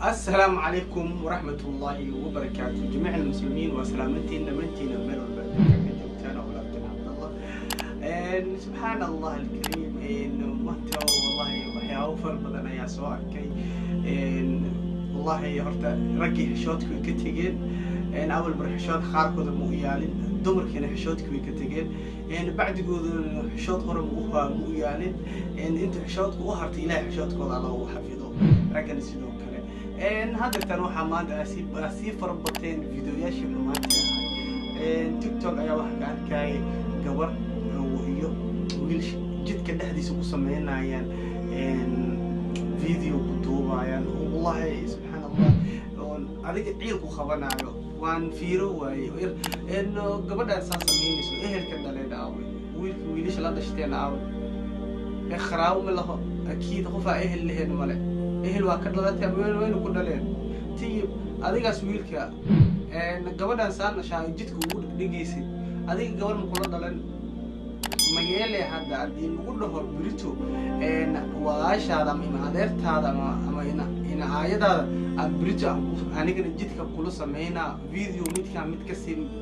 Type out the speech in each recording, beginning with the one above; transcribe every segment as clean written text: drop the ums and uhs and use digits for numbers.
Assalaamu calaykum waraxmatullaahi wabarakaatu, jamiic almuslimiin. Waa salaamantiin dhammaantiina meel walba adduunka ka joogtaan oo walaalkan Cabdallah. Subxaan Allah alkariim, maanta wallahi waxyaabo fara badan ayaa soo arkay. Wallahi horta raggii xishoodka way ka tegeen, awal bar xishood qaarkooda ma u yaalin, dumarkiina xishoodka way ka tegeen, bacdigoodana xishood hore ma u yaalin. Inta xishoodka u hartay, Ilahay xishoodkooda Alla ugu xafido, raggana sidoo kale. Haddeertan waxaa maanta sii fara bateen videoyaashii xumaanta ahay. TikTok ayaa waxaa ka arkayay gabar iyo wiil jidka dhexdiisa ku sameynayaan video, ku duubayaan. Wallahi subxaan Allah, adiga ciil ku qabanayo waan fiiro waaye. Gabadhaan saa sameynayso, ehelka dhaleen aaway? Wiilka wiilasha la dhashteen aaway? Qaraabo ma laho? Akiid qofaa ehel leheen male. Ehel waa ka dhalatay ama waynu ku dhaleen. Tiyib, adigaas wiilka gabadhaan saa nashaa jidka ugu dhegdhegaysid, adiga gabar ma kula dhalan? Ma yeele hadda haddii lagu dhaho brito walaashaada ama ina adeertaada ama ina aayadaada aan brito anigana jidka kula sameynaa video midkaa mid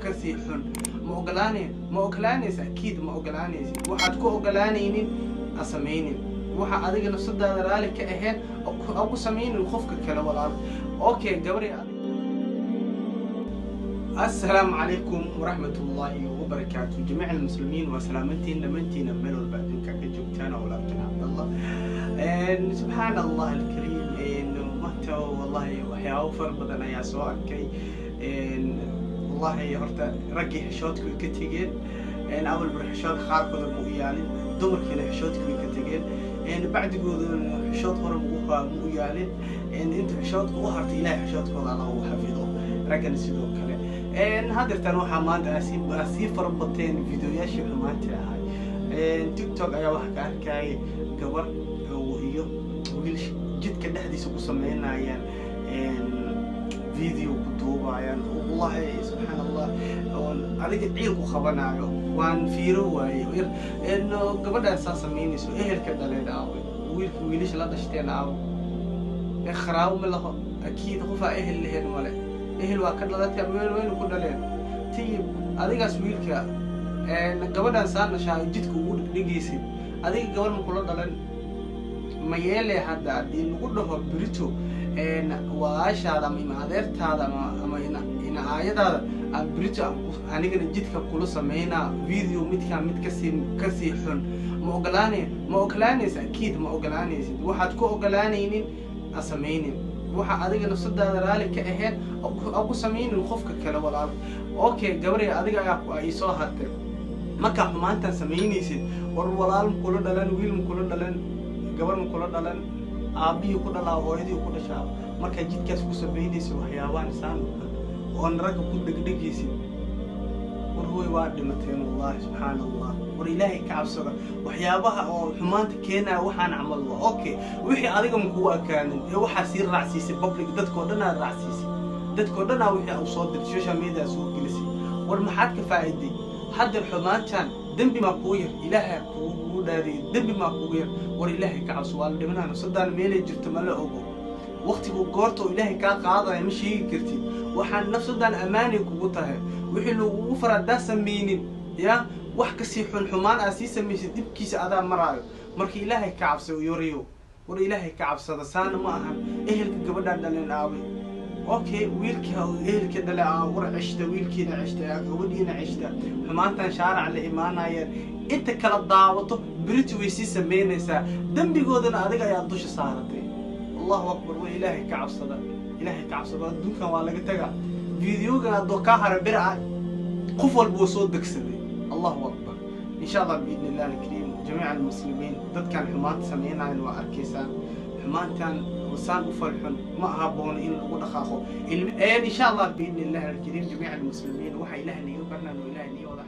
kasii xun, ma ogolaanay? Ma ogolaanaysa? Akiid ma ogolaanaysid. Waxaad ku ogolaanaynin ha samaynin. Waxa adiga nafsadaada raali ka ahayn ha ku samaynin qofka kale, walaal. Okay, gabari. Assalaamu calaykum waraxmatullaahi wabarakaatu, jamiic almuslimiin. Waa salaamantiin dhammaantiina meel walba adduunka ka joogtaan oo walaalkan Cabdallah. Subxaan Allah alkariim, maanta wallahi waxyaabo fara badan ayaa soo arkay. Wallahi horta raggii xishoodka way ka tegeen, awal bar xishood qaarkooda ma u yaalin, dumarkiina xishoodka way ka tegeen, bacdigoodana xishood hore ma u yaalin. Inta xishoodka u hartay, Ilahay xishoodkooda Alla ugu xafido, raggana sidoo kale. Haddeertan waxaa maanta sii fara bateen videoyaashii xumaanta ahay. TikTok ayaa waxaa ka arkayay gabar iyo wiil jidka dhexdiisa ku sameynayaan video, ku duubayaan. Wallahi subxaan Allah, adiga ciil ku qabanayo waan fiiro waaye. Gabadhaan saa samaynayso, ehelka dhaleen aaway? Wiilka wiilasha la dhashteen aaway? Qaraabo ma laho? Akiid qofaa ehel leheen male. Ehel waa ka dhalatay ama waynu ku dhaleen. Tiyib, adigaas wiilka gabadhaan saa nashaa jidka ugu dhegdhegaysid, adiga gabar ma kula dhalan? Ma yeele hadda haddii lagu dhaho brito walaashaada ama ina adeertaada ama ina aayadaada aan brito anigana jidka kula sameynaa video midkaa mid kasii xun, ma ogolaanay? Ma ogolaanaysa? Akiid ma ogolaanaysid. Waxaad ku ogolaanaynin ha samaynin. Waxa adiga nafsadaada raali ka ahayn ha ku samaynin qofka kale, walaal. Okay, gabari, adiga ayaa ii soo hartay. Markaa xumaantaan samaynaysid, war walaal ma kula dhalan? Wiil ma kula dhalan? Gabar ma kula dhalan? Aabbihii ku dhalaa, hooyadii ku dhashaa? Markaa jidkaas ku samaynaysa waxyaabahan saan oon ragga ku dhegdhegaysid, war hooy, waa dhimateen. Wallahi subxaan Allah, war Ilaahay ka cabsada. Waxyaabaha oo xumaanta keenaya waxaan camal waa okay. Wixii adiga ma kugu akaanin ee waxaa sii raacsiisay public, dadkoo dhan aad raacsiisay, dadkoo dhan aa wixii u soo dirtay, social media soo gelisay. War maxaad ka faa'iiday haddeer xumaantan? Dembi maa kugu yar? Ilaahay kugu dhaariyay, dembi maa kugu yar? War Ilaahay ka cabso, waa la dhimanaa. Nafsadaan meelay jirto ma la ogo. Waqtigu goorta oo Ilaahay kaa qaadaya ma sheegi kartid. Waxaan nafsadaan ammaanay kugu tahay. Wixii lagugu fara haddaa samaynin, ya wax kasii xun xumaan aad sii samaysid, dibkiisa adaa maraayo. Marka Ilaahay ka cabsa, yoriyo. War Ilaahay ka cabsada, saana ma ahan. Ehelka gabadhaan dhaleen aaway? Okay, wiilka ehelka dhale war ceshta, wiilkiina ceshta, gabadhiina ceshta. Xumaantan shaarac la imaanayeen, inta kala daawato berito way sii samaynaysaa, dembigoodana adiga ayaa dusha saaratay. Allahu akbar. War Ilaahay ka cabsada, Ilaahay ka cabsada. Adduunkan waa laga tagaa. Videogan haddoo kaa hara bir ah, qof walba wuu soo degsaday. Allahu akbar. Insha Allah, biidni illah alkariim, jamiic almuslimiin, dadkan xumaanta samaynayan waa arkaysaan. Xumaantan saan u falxun ma haboono in lagu dhaqaaqo. Insha Allah, biidni illah alkariim, jamiic almuslimiin, waxa Ilaah niga barnaan oo Ilaah niga wada.